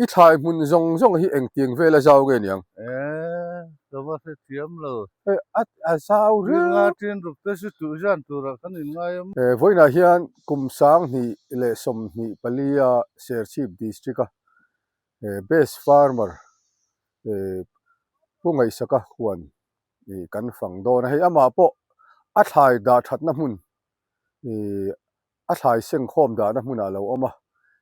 I thlai hmun zawng zawng hi engtiang vela zau nge niang? Eeh, ka va hre thiam lo. Hei a a zau riau. Ringa tin ruk te chu tuh zan turah kan inngai a. Vawiinah hian kum 2024 a Serchhip District a Best Farmer Pu Ngaihsaka huan kan fang dawn a. Hei amah pawh a thlai dah thatna hmun a thlai sengkhawm dahna hmunah a lo awm a,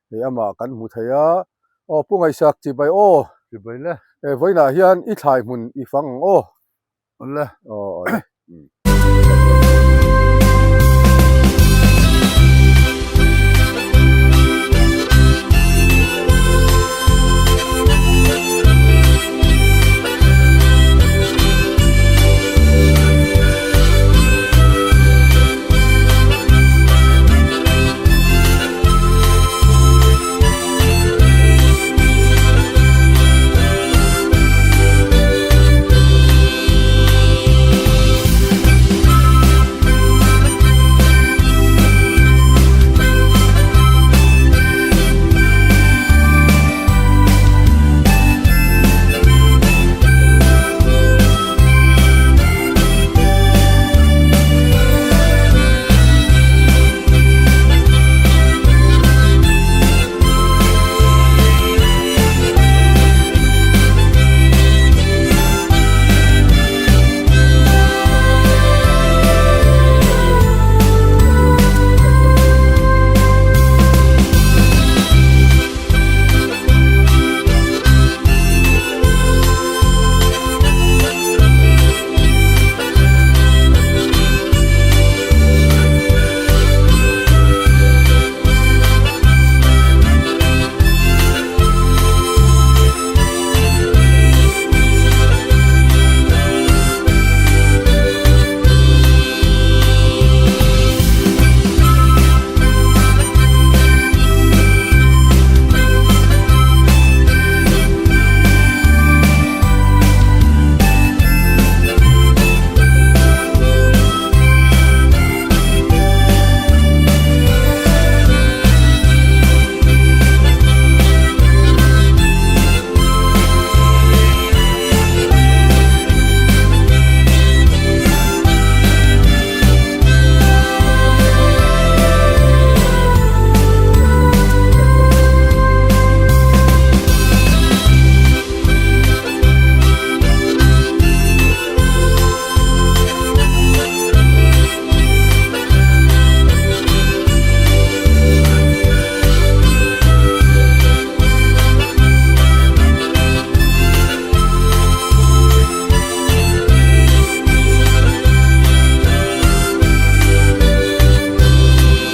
hei amah kan hmu thei a, aw Pu Ngaihsak chibai aw, Chibai le. E vawiinah hian i thlai hmun i fang ang aw. Awle. Aw awle.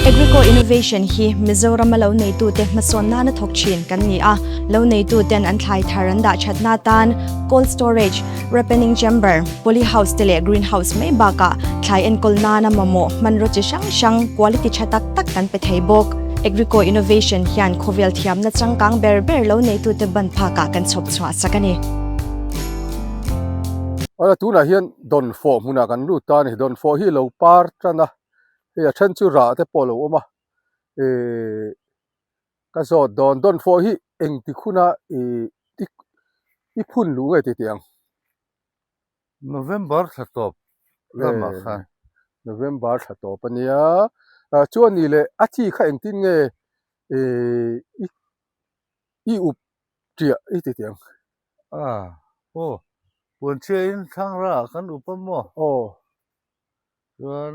Agrico Innovation hi Mizorama lo neitute hmasawn nana thawk thin kan ni a, lo neituten an thlai thar an dah thatna tan cold storage, ripening chamber, poly house te leh green house mai bakah thlai enkawl nana mamawh hmanraw chi hrang hrang quality tha tak tak kan pe thei bawk. Agrico Innovation hian khawvel thiamna changkang ber ber lo neitute ban phakah kan chhawp chhuah sak a ni. Awle tunah hian dawnfawh hmunah kan lut ta a ni. Dawnfawh hi lo par tan a, hei a then chu rah te pawh a lo awm a, ihh ka zawt dawn. Dawnfawh hi engtik huna ihh i phun luh nge tih tih ang? November thla tawp lamah khan. November thla tawp a nia. Chuan nih leh a chi kha engtin nge ihh i up ṭiah i ti tih ang? A, aw, puanchhiain thlangra ah kan up a maw? Aw. Chuan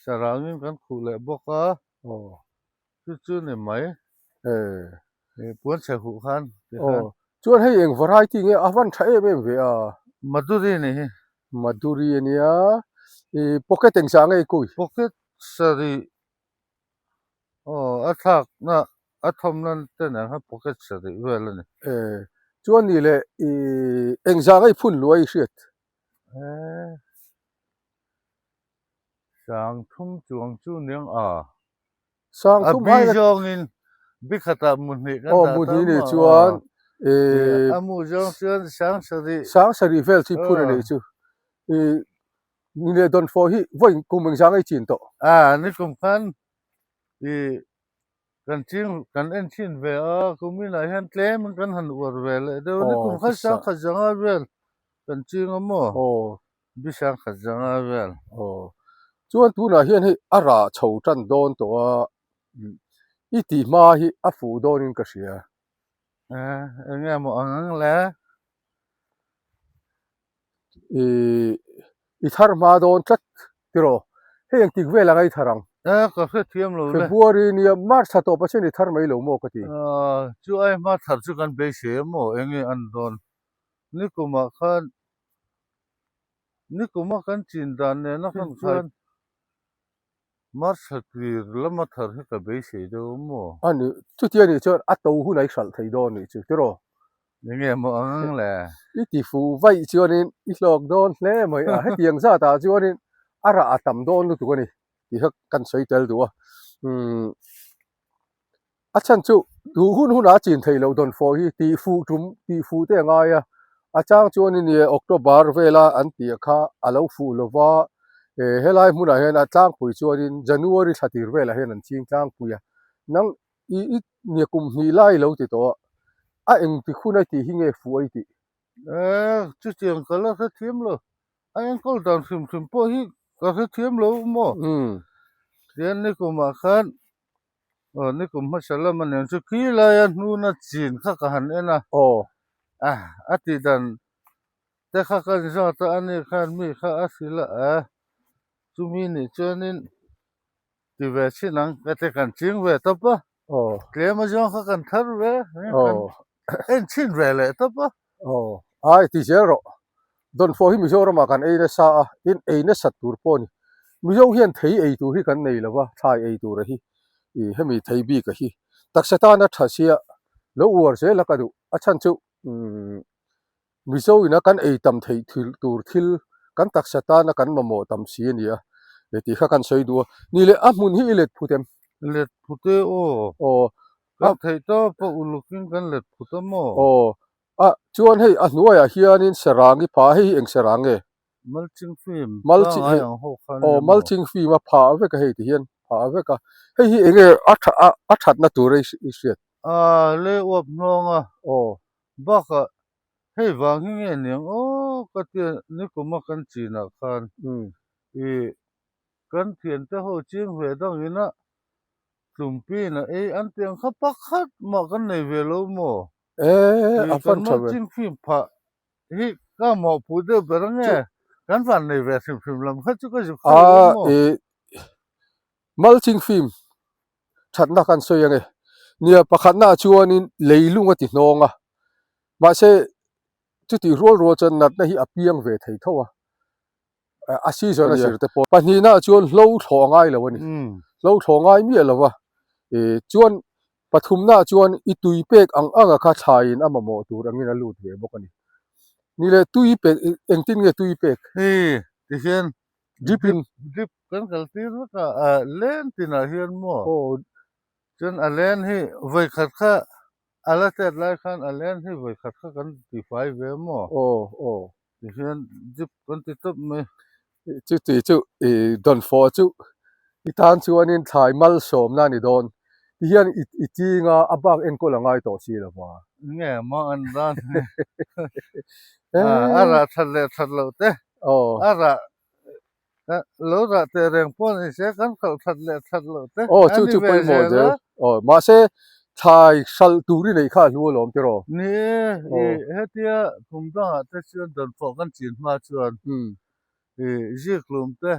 sarangin kan khuh leh bawk a. Aw. Chu chu ni mai. Eh. Puanchhe huh khan ti khan. Aw. Chuan hei eng variety nge a van tha em em ve a? Madhuri ni hi. Madhuri a nia. I pocket engzah nge i kui? Pocket sarih. Aw a thlakna a thawmna te nen khan pocket sarih vel a ni. Eh. Chuan ni leh i engzah nge i phun luai i hriat? Eh. Sang thum chuang chu niang a. Sang thum A bi zawngin bi khatah mu hnih kan dah ta maw? Chuan a mu zawng chuan sang sarih. Sang sarih vel chu phun a nih chu. Ni leh dawn fawh hi vawi kum engzah ngei chin tawh? A ni kum khan i. Kan ching kan en chhin ve a, kuminah hian tlem in kan han uar ve leh deuh a ni. Kum khat sang khat zanga vel kan ching a maw? Bi sang khat zanga vel. Aw. Chuan tunah hian hei a rah chho tan dawn tawh a, i tih hma hi a fuh dawnin ka hria. Eng nge maw ang ang le? I i thar hma dawn tlat tiraw? Hei engtik vel anga i thar ang? E ka hrethiam lo le. February nia March thla tawp asin i thar mai lo maw ka ti. Chu ai hma thar chu kan beisei a maw enge an dawn? Nikumah khan nikuma kan chin dan nena kan chuan March thla tir lama thar hi ka beisei deuh a maw? A ni, chuti a nih chuan a to hun a i hralh thei dawn nih chu tiraw? Enge maw ang ang le? I ti fuh vaih chuanin i hlawk dawn hle mai a, hetiang zatah chuanin a rah a tam dawn lutuk a ni tih kha kan sawi tel duh a. Umm A chhan chu duh hun hunah a chin theih loh dawn fawh hi tih fuh tum tih fuh te a ngai a, a chang chuan in nia October vela an tih kha a lo fuh lo va, eh helai hmunah hian a tlangpui chuanin January thla tir velah hian an ching tlangpui a, nang i i nia kum hnih lai lo ti tawh a, a engtik hun a tih hi nge fuh a i tih? Eh chutiang ka la hrethiam lo, a enkawl dan hrim hrim pawh hi ka hrethiam lo maw? Tihian nikumah khan Aw nikum hmasa lama nen chu khi laia hnuna chin kha ka han en a. Aw. Ah a tih dan te kha ka zawt a ani khan mi kha a hrilh a a chumi nih chuanin ti ve chin ang ka ti kan ching ve tawp a. Aw. Tlem a zawng kha kan thar ve Aw. En chhin ve leh tawp a. Aw. Ai ti zel rawh. Dawnfawh hi Mizoramah kan ei nasa a, tin ei nasat tur pawh a ni. Mizo hian thei ei tur hi kan nei lo va, thlai ei tur a hi, ih hemi thei bik a hi. Taksa tana tha sia lo uar zel a ka duh. A chhan chu umm Mizo ina kan ei tam theih thil tur thil kan taksa tana kan mamawh tam si a ni a, he tih kha kan sawi duh a. Ni leh a hmun hi i let phut em? Let phut e aw. Aw. Kan theih tawp a ulukin kan let phut a maw? Aw. A, chuan hei a hnuaiah hianin sarang i pha, hei hi eng sarang nge? Mulching film Mulching pangngai ang ho kha aw nia maw? Mulching film a pha vek a hei ti hian pha vek a, hei hi eng nge a tha a a thatna tur a i hriat? A, lei uap hnawng a. Aw. Bakah hei vang hi nge niang aw ka tia nikuma kan chinah khan i kan thiante ho ching ve dangin a tlumpiin a ei an ti ang kha pakhat mah kan nei ve lo maw? Eh, a fan tha ve. Kan film phah hi ka mawhpuh deuh ber ange. Kan van nei ve hrim hrim lam kha chu ka zuk hre lo maw? Ah, mulching film thatna kan sawi ange. Nia pakhatna ah chuanin leilung a ti hnawng a. Mahse chutih rual rual chuan natna hi a piang ve thei tho a. a season a zir te pawh pahnihna ah chuan hlo thlawh a ngai lo a ni hlo thlawh ngai miah lo a ih chuan pathumna ah chuan i tui pek ang ang a kha thlaiin a mamawh tur angin a lut ve bawk a ni ni leh tui pek engtin nge tui pek hei tihian drip in drip kan kal tir vek a ah len tinah hian maw aw chuan a len hi vawikhat kha a la tet lai khan a len hi vawikhat kha kan tifai ve maw aw aw Tihian zip kan ti tawp mai. Chuti chu i dawnfawh chu i tan chuanin thlai malsawmna a ni dawn. Tihian i chinga a bak enkawl a ngai tawh si lo va. Nge maw an dan hi. A rah that leh that loh te. A rah lo rah teh reng pawh ni se kan khalh that leh that loh te. Aw chu chu pawimawh zel. Aw mahse thlai hralh tur i neih kha a hlu alawm tiraw? Ni e, i hetia kum dangah te chuan dawnfawh kan chin hma chuan i ziklum te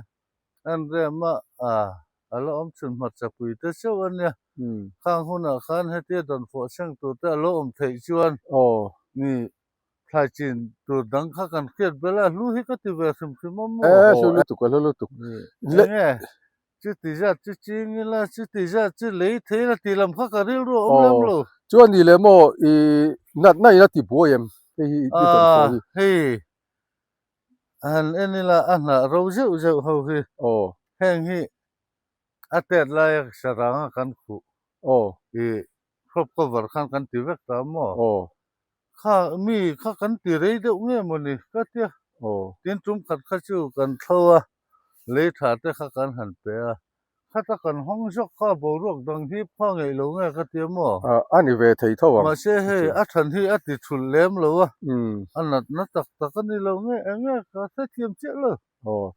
an rem a, a la awm chhun hmarcha pui te chauh a nia. Khang hunah khan hetia dawnfawh seng tur te a lo awm theih chuan ni Thlai chin tur dang kha kan hriat bel a, hlu hi ka ti ve hrim hrim a maw? E, hlu lutuk a, hlu lutuk. Enge, chuti zat chu ching ila, chuti zat chu lei thei ila tih lam kha ka rilru a awm lem lo. Chuan ni leh maw, i natna in a ti buai em? Hei hi i tawn fawh hi. Hei, han en ila a hnah ro zeuh zeuh ho hi. Aw. Heng hi a tet laia saranga kan khuh. Aw. I crop cover khan kan ti vek ta maw? Aw. Kha mi kha kan ti rei deuh nge maw ni ka tia. Aw. Tin tum khat kha chu kan thlo a, lei tha te kha kan han pe a. Khata kan hawng zawk kha boruak dang hi pha ngeih lo nge ka ti a maw? A ni ve thei tho ang. Mahse hei a than hi a ti thulh lem lo a, a natna tak tak a ni lo nge eng nge ka hrethiam chiah lo. Aw,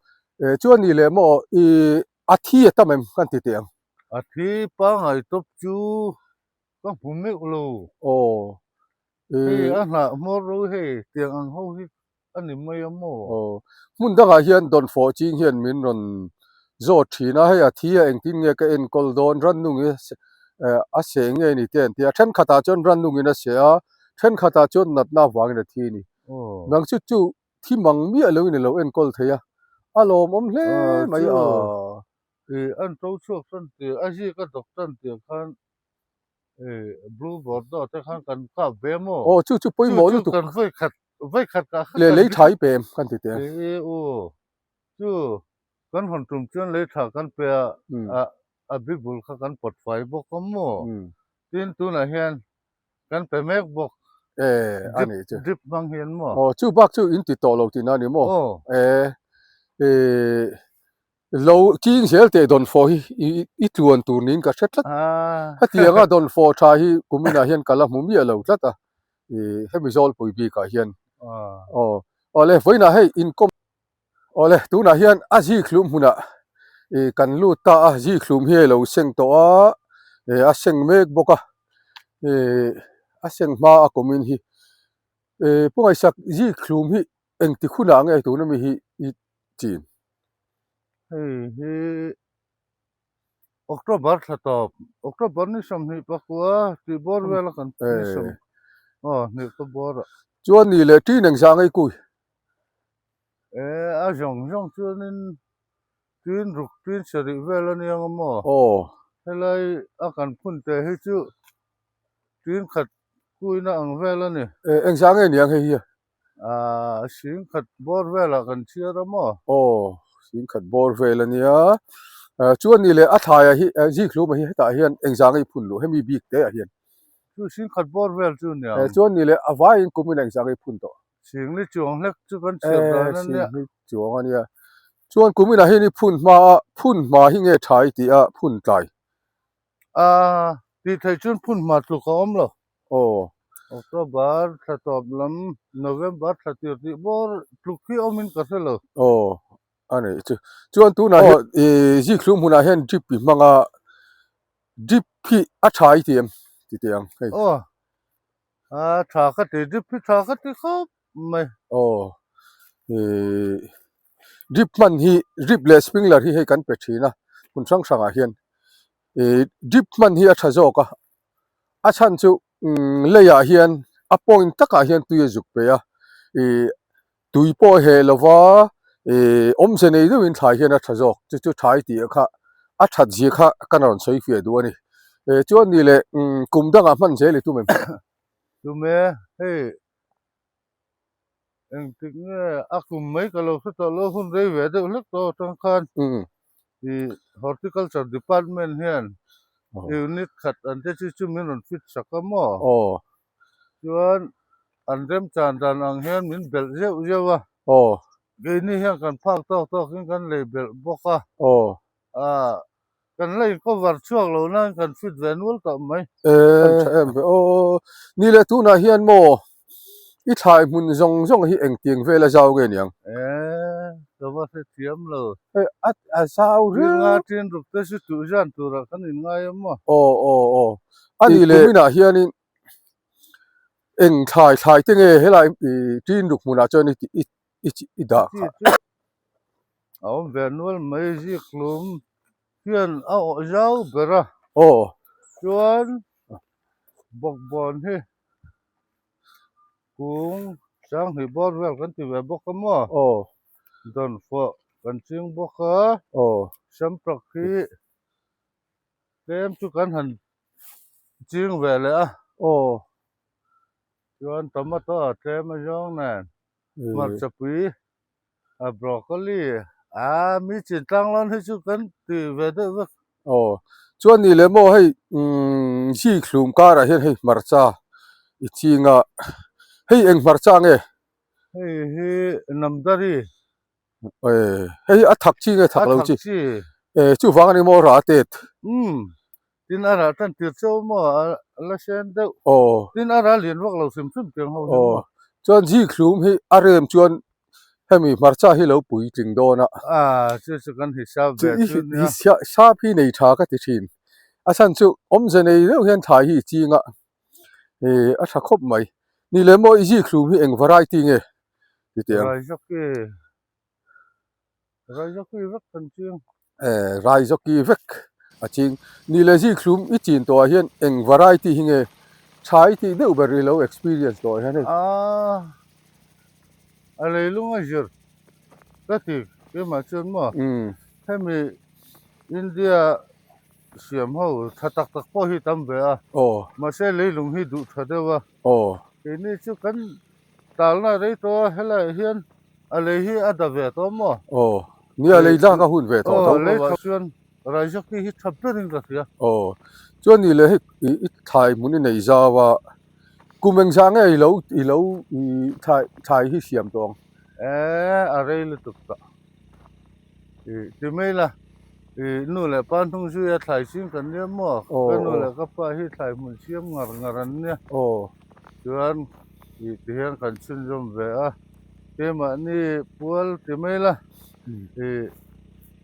chuan ni leh maw i a thi a tam em kan ti teh ang? A thi pangngai tawp chu ka hmu meuh lo. Aw, Hei a hnah hmawr ro hei tiang ang ho hi a ni mai a maw? Aw, hmun dangah hian dawnfawh ching hian min rawn zawt thin a, hei a thi a engtin nge ka enkawl dawn, rannung hi a seh nge ni te an ti a, thenkhatah chuan rannungin a seh a, thenkhatah chuan natna avangin a thi a ni. Nang chu chu thi mang miah loin i lo enkawl thei a, a lawmawm hle mai a. Ih an to chhuak tan tih a zik a dawk tan tih khan ih blue bordeaux te khan kan kap ve maw? Aw chu chu pawimawh lutuk. Chu chu kan vawi khat vawi khat kah kha kan lei tha i pe em kan ti teh. Ih u chu kan hawn tum chuan lei tha kan pe a a a bibul kha kan pawt fai bawk a maw? Tin tunah hian Kan pe mek bawk. E, a nih chu. Drip hmang hian maw? Aw, chu bak chu in ti tawh lo tihna a ni maw? Aw. E, e, lo ching zel teh dawnfawh hi i i tluan tur niin ka hre tlat. Ah. Hetianga dawnfawh tha hi kuminah hian ka la hmu miah lo tlat a, i hemi zawlpui bikah hian. Ah. Aw, awle vawiinah hei inkawm. Awle, tunah hian a zikhlum hmunah ih kan lut ta a, zikhlum hi a lo seng tawh a, ih a seng mek bawk a, ih a seng hma a kawmin hi. Ih Pu Ngaihsak zikhlum hi engti hunah nge tuna mi hi i chin? Hei hi October thla tawp, October ni 20 pakua tih bawr vela kan ni sawm aw hnih ka bawr ah. Chuan ni leh ṭin engzah ngei kui? E a zawng zawng chuanin tin ruk tin sarih vel a nia nga maw? Aw. Helai a kan phun teh hi chu tin khat kuina ang vel a ni. E engzah nge niang hei hi a? Aaa sing khat bawr velah kan chhiar a maw? Aw sing khat bawr vel a nia. Chuan ni leh a thlaiah hi zikhlum ah hi hetah hian engzah nge i phun luh hemi bik te ah hian? Chu sing khat bawr vel chu niang. Chuan ni leh a vaiin kumin engzah nge i phun tawh? Singli chuang hlek chu kan chhiar dan a nia. Singli chuang a nia. Chuan kuminah hian i phun hma a, phun hma hi nge tha i tih a, phun tlai? A, tih theih chuan phun hma tluk a awm lo. Aw. October thla tawp lam, November thla tir tih bawr tluk hi awmin ka hre lo. Aw, a nih chu. Chuan tunah hian i zikhlum hunah hian drip i hmang a, drip hi a tha i ti em? Ti teh ang hei. Aw, A tha ka ti drip hi tha ka ti khawp mai. Aw ih drip hman hi drip leh sprinkler hi hei kan pe thin a hmun hrang hrangah hian ih drip hman hi a tha zawk a a chhan chu umm leiah hian a point takah hian tui a zuk pe a ih Tui pawh a heh lova ih awmze nei deuhin thlai hian a tha zawk chu chu thlai tih kha a that zia kha ka rawn sawi fiah duh a ni. Eh chuan ni leh umm kum dangah hman zel i tum em? Tum e, hei engtik nge a kum mai ka lo hre tawh lo hun rei ve deuh hlek tawh atang khan ih horticulture department hian unit khat an te chu chu min rawn fit sak a maw? Aw. Chuan an remchan dan ang hian min belh zeuh zeuh a. Aw. Keini hian kan phak tawk tawkin kan lei belh bawk a. Aw. Ah, kan la in cover chhuak lo nan kan fit ve nual tawh mai. E, kan tha em ve. Aw, ni leh tunah hian maw i thlai hmun zawng zawng hi engtiang vel a zau nge niang? E, ka va hrethiam lo. E, a a zau riau. Ringa tin ruk te chu tuh zan turah kan inngai a maw? Aw, aw, aw. A ni leh kuminah hianin Eng thlai thlai te nge helai ih tin ruk hmunah chuan i i i i dah kha. A awm ve nual mai zikhlum hian a awh zau ber a. Aw. Chuan bawkbawn hi kung sanghnih bawr vel kan ti ve bawk a maw. Aw. Dawnfawh kan ching bawk a. Aw. Samprak hi. Tlem chu kan han ching ve leh a. Aw. Chuan tomato a tlem a zawng nen hmarchapui a broccoli a mi chin tlang lawn hi chu kan ti ve deuh vek. Aw. Chuan ni leh maw hei umm zikhlum karah hian hei hmarcha i ching a hei eng hmarcha nge? Hei hi Namdari Hei a thak chi nge thak lo chi? E chuvang a ni maw rah tet? Umm tin a rah tan tir cheu maw a la sen deuh. Aw. Tin a rah lian vak lo hrim hrim tiang ho hi maw. Aw chuan zikhlum hi a rem chuan hemi hmarcha hi lo puitling dawn a. A chu chu kan hisap ve chu nia. Hisap hi nei tha ka ti thin. A chhan chu awmze nei deuh hian thlai hi i ching a e a tha khawp mai. Ni leh maw i zikhlum hi eng variety nge ti teh ang. Raizawki Raizawki vek kan ching. E Raizawki vek a ching. Ni leh zikhlum i chin tawh ah hian eng variety hi nge tha i tih deuh ber i lo experience tawh ah hian hei. A a leilung a zir ka ti keimah chuan maw hemi India siam ho tha tak tak pawh hi tam ve a mahse leilung hi duh tha deuh a keini chu kan talna rei tawh a helaiah hian a lei hi a da ve tawh maw aw nia lei tlak a hun ve tawh tho lei tha chuan Raizawki hi tha berin ka hria aw chuan ni leh hei i thlai hmun i nei zau a kum engzah nge i lo i lo i thlai thlai hi siam tawh ang e a rei lutuk tawh. Ih ti mai la, ih nu leh pa hnung zui a thlai ching kan nia maw? Ka nu leh ka pa hi thlai hmun siam ngar ngar an nia. Chuan ih ti hian kan chhunzawm ve a, keimahni pual ti mai la, ih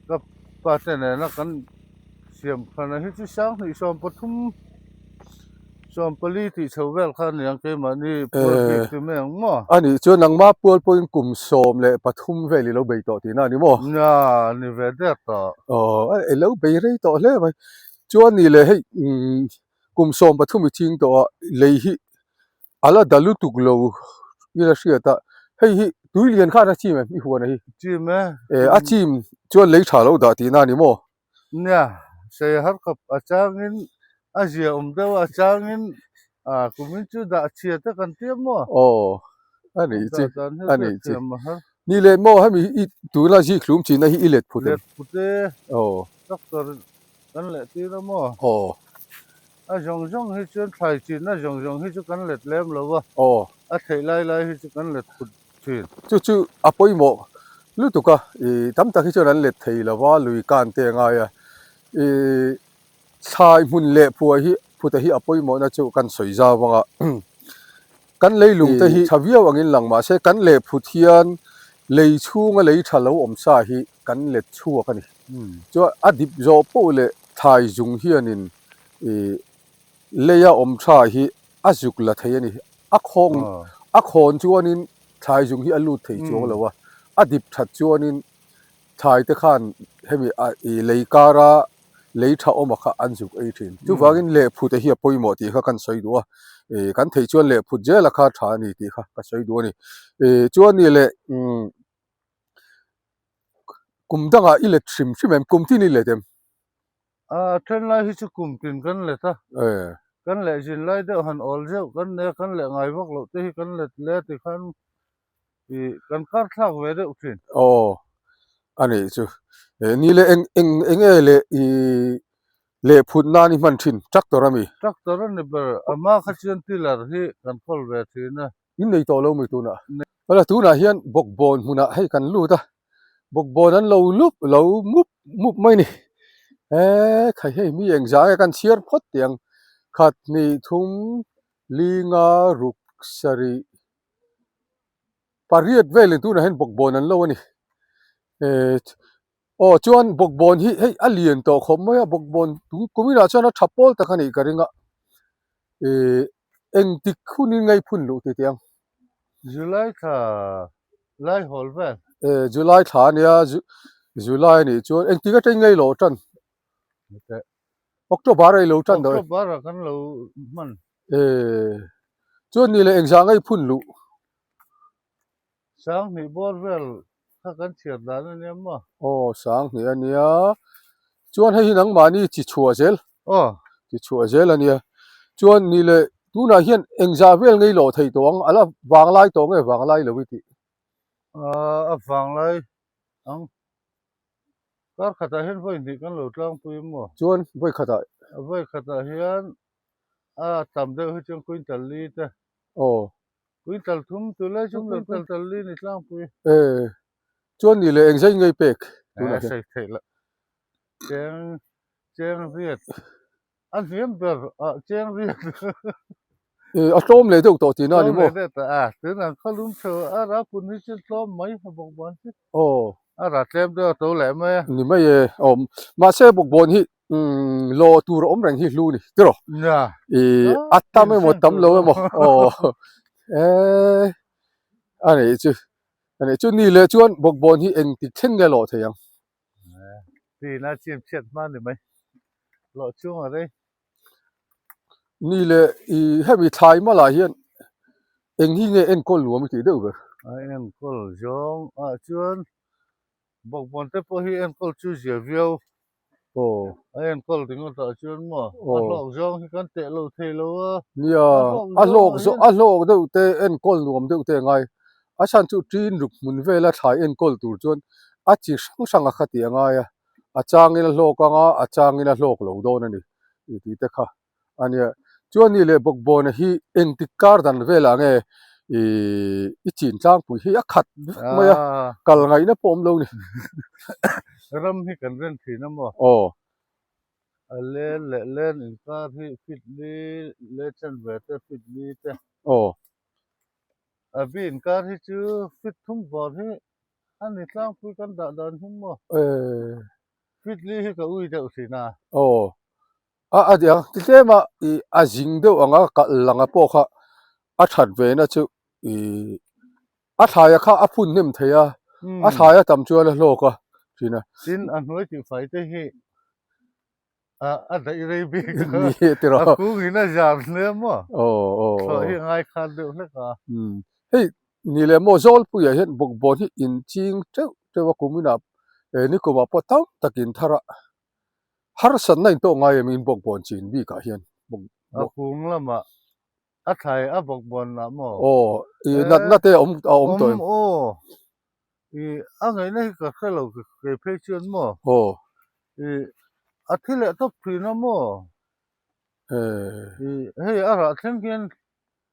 ka pa te nena kan siam khana hi chu 20 13 40 tih chho vel kha a niang keimahni pual bik ti mai ang maw? A nih chuan nangma pual pawhin kum 13 vel i lo bei tawh tihna a ni maw? Nia, ni ve der tawh. Aw, i lo bei rei tawh hle mai. Chuan ni leh hei kum 13 i ching tawh a, lei hi a la da lutuk lo ila hriat a, hei hi tui lian khan a chim em i huan a hi? Chim e. E, a chim chuan lei tha lo dah tihna a ni maw? Nia, sei har khawp a changin a zia awm deuh a, a changin ah kumin chu dah chhia te kan tia maw? Aw, a nih chi, a nih chi. Ni leh maw hemi i tuna zikhlum china hi i let phut em? Let phut e. Aw. Tractor kan leh tir a maw? Aw. A zawng zawng hi chuan thlai chinna zawng zawng hi chu kan let lem lo a. Aw. A theih lai lai hi chu kan let phut thin. Chu chu a pawimawh lutuk a, ih tam tak hi chuan an let thei lo va, lui kan te a ngai a, ih thlai hmun leh phuai hi phuta hi a pawimawhna chu kan sawi zau vang a, kan leilung te hi tha viau angin lang mah se kan leh phut hian lei chhunga lei tha lo awm sa hi kan let chhuak a ni. Chuan a dip zawh poh leh thlai zung hianin ih leia awm tha hi a zuk la thei a ni. A khawng a khawn chuanin thlai zung hi a lut thei chuang lo a, a dip that chuanin thlai te khan hemi a ih lei kara lei tha awm a kha an zuk ei thin. Chuvangin lehphut hi a pawimawh tih kha kan sawi duh a, ih kan theih chuan lehphut zel a kha tha a ni tih kha ka sawi duh a ni. Ih chuan ni leh umm kum dangah i let hrim hrim em? Kum tin i let em? A then lai hi chu kum tin kan let a, kan leh zin lai deuh han awl zeuh kan nei a, kan leh ngai vak loh te hi kan let le ti khan ih kan kar thlak ve deuh thin. Aw a nih chu, ni leh eng eng eng nge leh ih leh phut nan i hman thin tractor a mi? Tractor a ni ber, a hma kha chuan tiller hi kan kawl ve thin a. In nei tawh lo mai tunah. Hala tunah hian bawkbawn hmunah hei kan lut a, bawkbawn an lo lup lo mup mup mai ni. Eee khai hei mi engzah nge kan chhiar phawt tih ang khat hnih thum li nga ruk sarih pariat velin tunah hian bawkbawn an lo a ni. Eee Aw chuan bawkbawn hi hei a lian tawh khawp mai a bawkbawn tum kum inah chuan a tha pawl tak a nih ka ring a ih engtik hunin ngei phun luh tih teh ang. July thla lai hawl vel. E July thla a nia July a nih chuan engtik atang ngei lo tan. October a i lo tan dawn. October ah kan lo hman. E chuan ni leh engzah ngei phun luh. 2000 bawr vel kha kan chhiar dan a nia maw? Aw, 2000 a nia. Chuan hei hi nangmahni chi chhuah zel. Aw. Chi chhuah zel a nia. Chuan ni leh tunah hian engzah vel ngei lawh thei tawh ang, a la vanglai tawh nge vanglai lo i tih? A vanglai ang. Kar khatah hian vawi hnih kan lo tlangpui maw? Chuan vawi khatah? Vawi khatah hian a tam deuh hi chuan quintal li te. Aw. Quintal thum tu lai chu quintal tal li ni tlangpui. E, chuan ni leh engzai ngei pek tunah hian. Sei theih loh. Cheng cheng riat a hniam ber ah cheng riat. A tlawm leh deuh tawh tihna a ni maw? Tlawm leh deuh tawh a, tunah khaw lum chho a ra pun hi chu tlawm mai a bawkbawn chu. Aw. A ra tlem deuh a to leh mai a. Ni mai e, awm. Mahse bawkbawn hi law tur a awm reng hi hlu ni, tiraw? Nia. I a tam emaw tam lo emaw aw. E a nih chu, a nih chu ni leh chuan bawkbawn hi engtik thleng nge lawh thei ang? Tiin a chim chhiat hma ni mai. Lawh chung a rei. Ni leh i hemi thlai malah hian eng hi nge enkawl nuam i tih deuh ber? A enkawl zawng ah chuan bawkbawn te pawh hi enkawl chu zia viau. Aw. A enkawl ringawt ah chuan maw a hlawk zawng hi kan teh lo thei lo a. Nia, a hlawk zawng a hlawk deuh te enkawl nuam deuh te a ngai. A chhan chu ṭin ruk hmun vela thlai enkawl tur chuan a chi hrang hrang a kha tih a ngai a. A changin a hlawk ang a, a changin a hlawk lo dawn a ni tih tih te kha a nia. Chuan ni leh bawkbawna hi engtik kar dan velah nge ih i chin tlangpui hi a khat vek mai a, kal ngaihna pawh awm lo ni. Ram hi kan ren thin a maw? Aw. A len leh len inkar hi fit li leh chanve te fit li te. Aw. A bi inkar hi chu fit thum vawr hi A ni tlangpui kan dah dan hi maw? Eh. Fitli hi ka ui deuh thin a. Aw. A a dik ang. Titlem a i a zing deuh anga kalh langa pawh kha a that ve na chu i a thlaia kha a phun hnem thei a, a thlaia tam chuan a hlawk a thin a. Tin a hnuai tihfai te hi a daih rei bik a ni tiraw a kung in a zar hle maw aw aw thlawh hi a ngai khan deuh hlek a hei ni leh maw Zawlpuiah hian bawkbawn hi in ching teuh teuh a kum inah nikumah pawh tam tak in thar a harsatna in tawk ngai em in bawkbawn chin bikah hian a kung lamah a thlai a bawkbawn lah maw aw i natna te a awm a awm tawh em aw I a ngaihna hi ka hre lo kei phei chuan maw? Aw. I a thi leh tawp thin a maw? Eh. I hei a rah thleng hian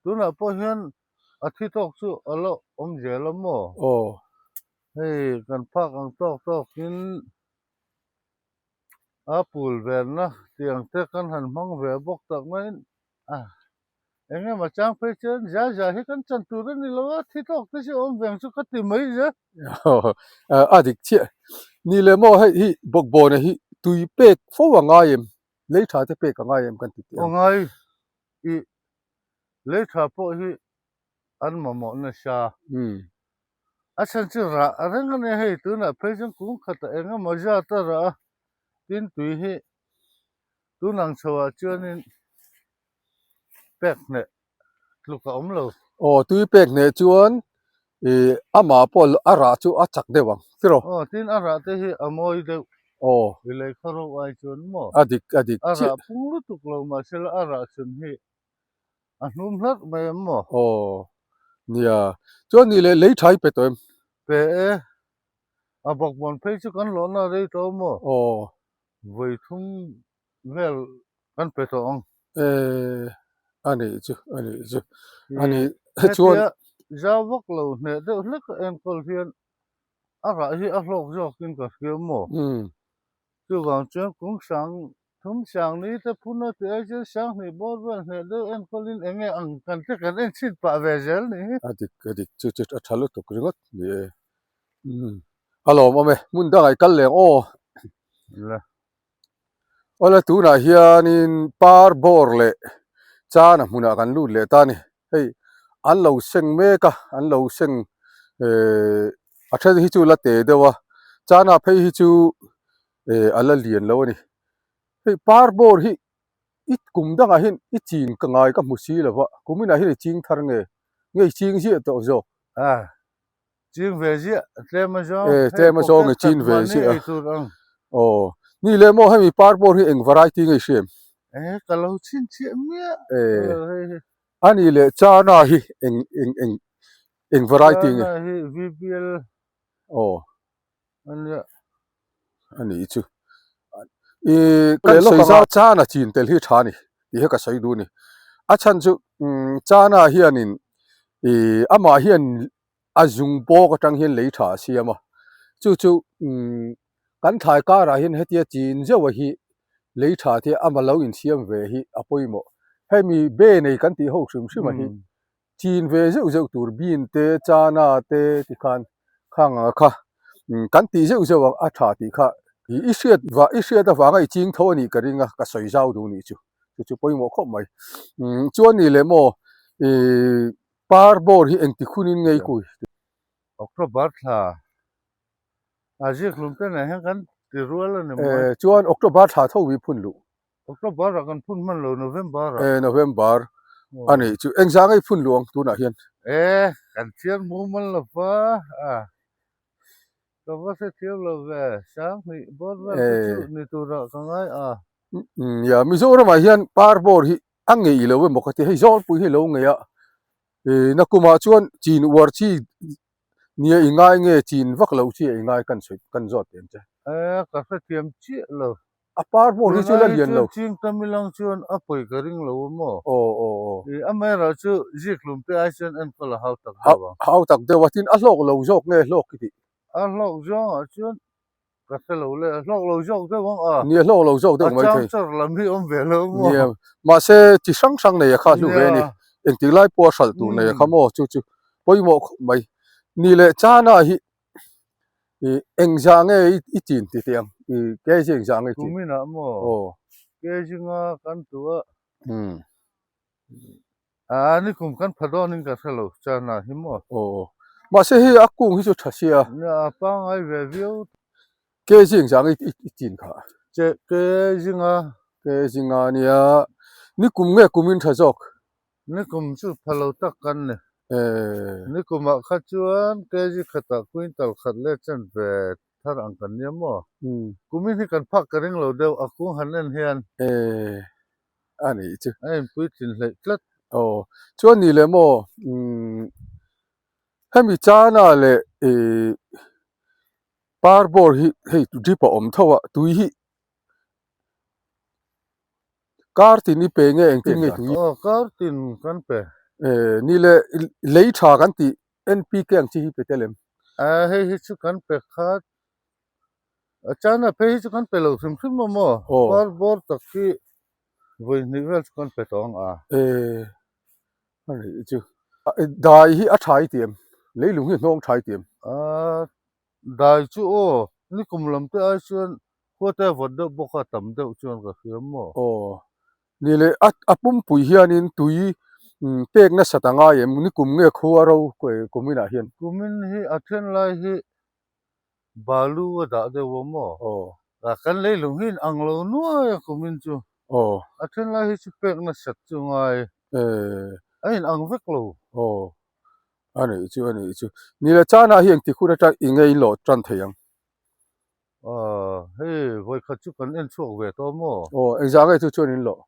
tunah pawh hian a thi tawk chu a la awm zel a maw? Aw. Hei kan phak ang tawk tawkin a pul verna tiang te kan han hmang ve bawk tak maiin a. Eng emaw chang phei chuan zia zia hi kan chan tur a ni lo a, thi tawk te chu awm veng chu ka ti mai zel. A dik chiah. Ni leh maw hei hi bawkbawna hi tui pek fo a ngai em? Lei tha te pek a ngai em kan ti teh ang. Aw ngai i lei tha pawh hi an mamawh nasa. A chhan chu rah a reng a nia hei tunah phei chuan kung khatah eng emaw zat a rah a, tin tui hi tunang chhoah chuanin pek hneh tluk a awm lo. Aw tui pek hneh chuan ih amah pawh a rah chu a chak deuh ang tiraw? Aw tin a rah te hi a mawi deuh. Aw. I lei khaw ro ai chuan maw? A dik a dik chiah. A rah pung lutuk lo mahse la a rah chhun hi a hnum hlarh mai em maw? Aw nia chuan nih leh lei tha i pe tawh em? Pe e. A bawkbawn phei chu kan lawhna a rei tawh maw? Aw. Vawi thum vel kan pe tawh ang. Eh, a nih chu, a nih chu. A nih chuan. Hetia zau vak lo hneh deuh hlek a enkawl hian a rah hi a hlawk zawkin ka hria maw? Chuvang chuan kum sang thum sang ni te phun a tih ai chuan sang hnih bawr vel hneh deuh enkawlin eng nge ang kan te kan en chhin pah ve zel nih hi. A dik, a dik chu chu a tha lutuk ringawt ni e. A lawmawm e, hmun dangah i kal leng aw. La. Awle tunah hianin par bawr leh chana hmunah kan lut leh ta a ni. Hei an lo seng mek a, an lo seng ehh a then hi chu la te deuh a, chana phei hi chu ehh a la lian lo a ni. Hei par bawr hi i kum dangah hian i chin ka ngai ka hmu si lo va, kum inah hian i ching thar nge? Nge i ching ziah tawh zawk? Ching ve ziah, tlem a zawng. Eh, tlem a zawng i chin ve ziah a. Aw, ni leh maw hemi par bawr hi eng variety nge i hria em? Eh, ka lo chhin chiah miah. Eh, a ni leh Chana hi eng eng eng eng variety nge? Chana hi VBL. Aw. A nia. A ni chu. I kan sawi zau Chana chin tel hi tha a ni tih hi ka sawi duh a ni. A chhan chu Chana hianin i amah hian a zung bawk atang hian lei tha a siam a, chu chu umm. Kan thlai karah hian hetia chin zeuh a hi lei tha te ama lo insiam ve hi a pawimawh. Hemi be nei kan tih ho hrim hrim a hi chin ve zeuh zeuh tur bean te chana te tikhan khang anga kha kan tih zeuh zeuh ang a tha tih kha i hriat va i hriat avanga i ching tho a nih ka ring a ka sawi zau duh nih chu chu chu pawimawh khawp mai. Chuan ni leh maw ih par bawr hi engti khunin ngei kui. October thla A zik hlum te nen hian kan ti rual a ni mawi. Eh, chuan October thla tho hi phun luh. October ah kan phun hman lo, November ah. Eh, November a nih chu. Engzah ngei phun luh ang tunah hian? Eh, kan thiam mumal lo va, a ka va hre thiam lo ve, Sanghnih bawr vel te chu ni turah ka ngai a. Nia, Mizoramah hian par bawr hi a ngei lo emaw ka ti, hei Zawlpui hi lo ngei a, eh nakumah chuan chin uar chi Nia i ngai nge chin vak lo chi a i ngai kan sawi kan zawt em che. E ka hrethiam chiah lo. A par pawh hi chu la lian lo. Tunlai hi chuan ching tam ilang chuan a pawi ka ring lo a maw? Aw aw aw. I amaherawh chu zik hlum te ai chuan enkawl a hau tak deuh ang. Hau tak deuh a tin a hlawk lo zawk nge hlawk i tih? A hlawk zawngah chuan Ka hre lo le, a hlawk lo zawk deuh ang a. Nia hlawk lo zawk deuh mai thei. A chang char lam hi awm ve lo maw? Nia, mahse chi hrang hrang nei a kha hlu ve a ni. Engtik lai pawh a hralh tur nei a kha maw? Chu chu pawimawh khawp mai. Ni leh chana hi i engzah nge i chin ti teh ang? I kg engzah nge i chin? Kuminah maw? Aw. Kg nga kan tuh a. Aa ni kum kan pha dawn in ka hre lo chana hi maw. Aw mahse hei a kung hi chu tha sia. Nia a pangai ve viau. Ke zing zang i i chin kha. Che ke zinga. Ke zinga nia ni kum nge kum in tha zawk. Ni kum chu pha lo tak kan ni. Eh. Ni kumah kha chuan kg khatah quintal khat leh chen ve thar ang kan nia maw. Kumin hi kan phak ka ring lo deuh a kung han en hian. Eh. a nih chu. A inpuitlin hleih tlat. Aw, chuan ni leh maw, umm hemi chana leh ih par bawr hi hei drip a awm tho a, tui hi kar tin i pe nge engtin nge tui? Aw, kar tin kan pe. Eh, ni leh lei tha kan tih NPK ang chi hi pe tel em? Eh, hei hi chu kan pe khat. A chana phei hi chu kan pe lo hrim hrim a maw? Par bawr tak hi vawi hnih vel chu kan pe tawh ang a. Eh, a nih chu. Dai hi a tha i ti em? Leilung hi hnawng tha i ti em? A, dai chu aw, nikum lam te ai chuan khua te a vawt deuh bawk a, tam deuh chuan ka hria maw? Aw, ni leh a a pumpui hianin tui pek nasat a ngai em? Nikum nge khua ro kuminah hian? Kumin hi a then lai hi Balu a dah deuh a maw? Aw. A kan leilung hi in ang lo nuai a kumin chu. Aw. A then lai hi chu pek nasat chu ngai. Eh. A in ang vek lo. Aw. A nih chu a nih chu. Ni le chana hi engti hun atang i ngei lawh tan thei ang? Aw, hei vawikhat chu kan en chhuak ve tawh maw? Aw, engzah nge chu chuan in lawh?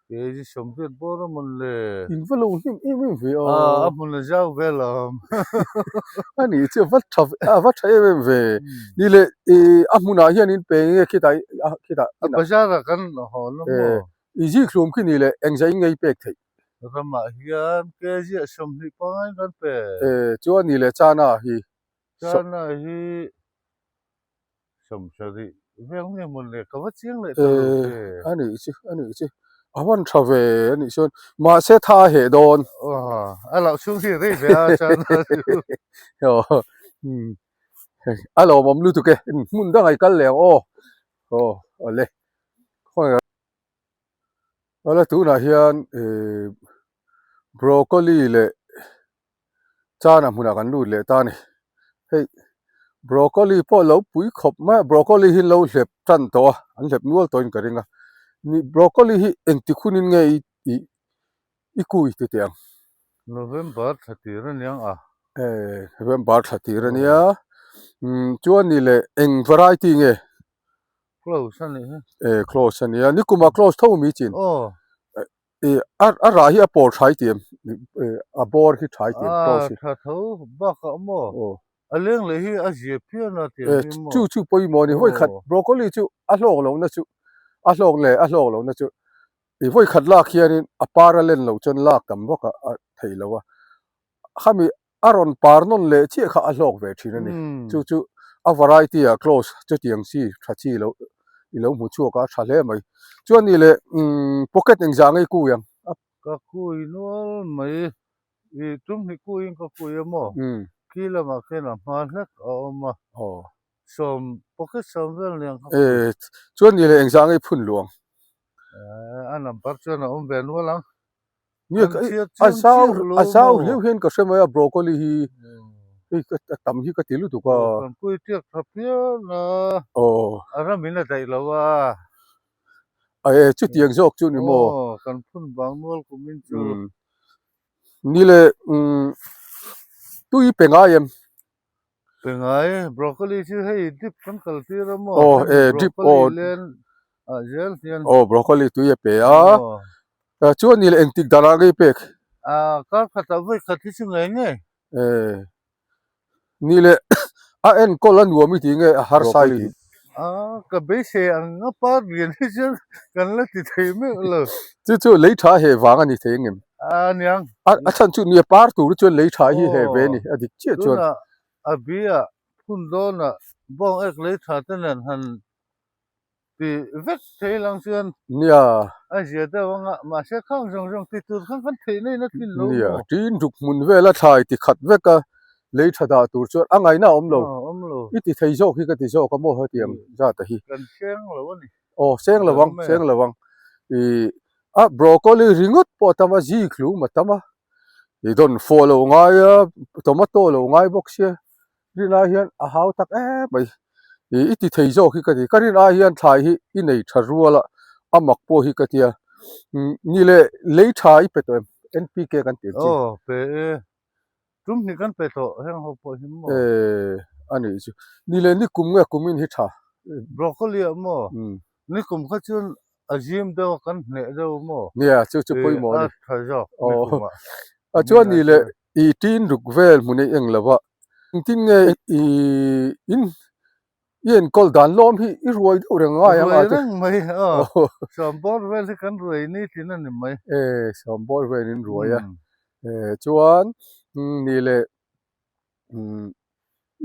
Kei sawmriat bawr a mawn le. In va lo hlim em em ve a. A hmun a zau ve lo. A nih chu a va tha a va tha em em ve. Ni le i a hmunah hian in pe nge khitah khitah. A bazar ah kan hawn a maw. I zik hlum khi ni le engzah in ngei pek theih. Ramah hian kg ah 20 pangai kan pe. Chuan ni le chana hi. Chana hi. Sawmsarih vel nge maw le ka va chiang leh ta lo che. A nih chu a nih chu a van tha ve a nih chuan mahse tha a heh dawn. A loh chhung hi rei ve a chuan a lawmawm lutuk e hmun dang ai kal leh ang aw aw awle awle tunah hian ih broccoli leh Chana hmunah kan lut leh ta a ni. Hei broccoli pawh lo pui khawp mai a, broccoli hi lo hlep tan tawh a, an hlep nual tawhin ka ring a. Ni broccoli hi engti hunin nge i i i kui ti teh ang? November thla tir a niang a. Eh, November thla tir a nia. Umm chuan ni leh eng variety nge? Close a nih hi. Eh, close a nia. Nikumah close tho mi chin? Aw. I a a rah hi a pawr thai ti em a bawr hi thai ti em close hi. A tha tho bakah maw a leng leh hi a zia phian a ti em maw. Chu chu pawimawh a ni vawi khat broccoli chu a hlawk lohna chu a hlawk leh a hlawk lohna chu i vawi khat lak hianin a par a len loh chuan lak tam vak a theih lo a khami a rawn par nawn leh chiah kha a hlawk ve thin a ni chu chu. A variety ah close chutiang chi tha chi lo i lo hmu chhuak a a tha hle mai. Chuan ni leh umm pocket engzah ngei kui ang a. Ka kui nual mai i tum hi kuiin ka kui a maw? Khi lamah khian a hma hlek a awm a. Sawm pocket sawm vel niang ka kui. Chuan ni leh engzah ngei phun luang? A number chuan a awm ve nual ang. Nge a zau a zau hleuh hian ka hre mai a broccoli hi hei ka a tam hi ka ti lutuk a. Kan pui tiak tha phian a. Aw. A ram in a daih lo a. A e chutiang zawk chu ni maw. Aw kan phun vang nual kum in chu. Ni le umm tui pe ngai em. Pe ngai broccoli chu hei drip kan kal tir a maw. Aw e drip aw. Broccoli len ah zel hian. Aw broccoli tui a pe a. Chuan ni leh engtik danah ngei pek? A kar khatah vawi khat hi chu ngei ngei. E ni leh a enkawl a nuam i tih nge a harsa i tih? A ka beisei ang a par lian hi chuan kan la ti thei meuh lo. Chu chu lei tha he vang a ni thei ang em? A niang. A chhan chu nia par tur hi chuan lei tha hi he ve a ni a dik chiah chuan. Tunah a bia phun dawnah bawng ek lei tha te nen han Ti vek thei lang chuan Nia. a zia deuh ang a, mahse khang zawng zawng ti tur khan kan theih na in a tlin lo Nia, maw? tin ruk hmun vela thlai ti khat vek a, lei tha dah tur chuan a ngaihna a awm lo. Aw, awm lo. I ti thei zawk hi ka ti zawk a maw hetiang zat a hi. Kan seng lo a ni. Aw, seng lo ang, seng lo ang. I a broccoli ringawt pawh a tam a, zik hlum a tam a, i dawn fawh lo ngai a, tomato lo ngai bawk sia. Rin ai hian a hau tak em mai. Ih i ti thei zawk hi ka ti. Ka rin ai hian thlai hi i nei tha rual a, a mak pawh hi ka tia. Ni leh lei tha i pe tawh em? NPK kan tih ang chi. Aw pe e. Tum hnih kan pe tawh heng ho pawh hi maw? E a nih chu. Ni leh ni kum nge kumin hi tha? Broccoli ah maw? Ni kum kha chuan a zim deuh a kan hneh deuh maw? Nia chu chu pawimawh a ni. A tha zawk ni kum ah. A chuan ni leh I tin ruk vel hmun ei eng lo a, engtin nge i in i enkawl dan lawm hi i ruai deuh reng ngai ang a Ruai reng mai aw, sawmbawr vel hi kan ruai ni tin a ni mai. E sawmbawr vel in ruai a, e chuan ni leh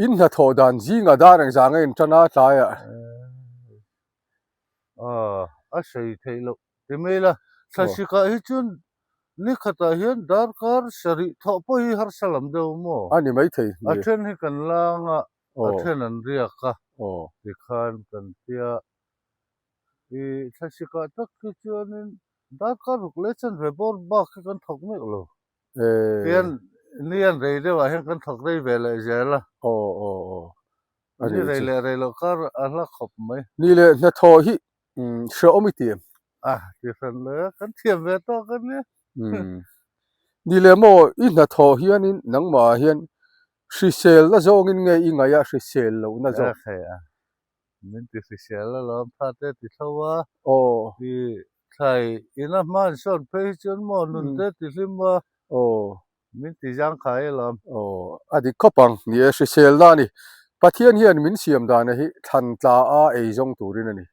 in hnathawh dan zingah dar engzah nge in tan a tlaiah. Aw a sawi theih loh. Ti mai la, Thlasikah hi chuan ni khatah hian darkar sarih thawh pawh hi harsa lam deuh maw? A ni maithei. A then hi kan lang a, a then an riak a, tikhan kan tia. I Thlasikah tak hi chuanin darkar ruk leh chanve bawr bak hi kan thawk meuh lo. Tian ni an rei deuhah hian kan thawk rei ve leh zel a. Ni rei leh rei loh kar a hla khawp mai. Ni leh hnathawh hi Hrehawm i ti em? A, ti hran lo e, kan thiam ve tawk a nia. Ni le maw, i hnathawh hianin nangmahah hian hriselna zawngin nge i ngaih a hrisel lohna zawk? A hre a, min ti hrisel alawm, thate ti thlo a. Aw. I thlai ina hma an sawn phei hi chuan maw nunte ti hlim a. Aw. Min ti zangkhai alawm. Aw, a dik khawp ang. Ni e, hriselna a ni. Pathian hian min siam dana hi thlan tla a ei zawng turin a ni.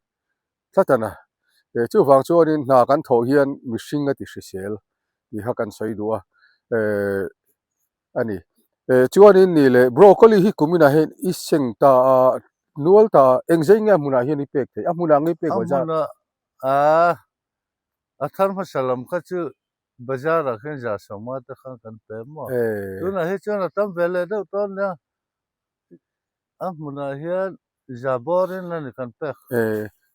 Tlatana, e, chuvang chuanin hna kan thawh hian mihring a ti hrisel tih kha kan sawi duh a, e, a ni. E, chuanin ni leh broccoli hi kuminah hian i seng ta a, nual ta a, engzei nge a hmunah hian i pek theih? A hmunah ngei pek A bazar? hmunah, a, a thar hmasa lam kha chu Bazar ah khian za sawma te khan kan pe maw? Tunah hi chuan a tam ve leh deuh tawh ania. A hmunah hian za bawr in a ni kan pek.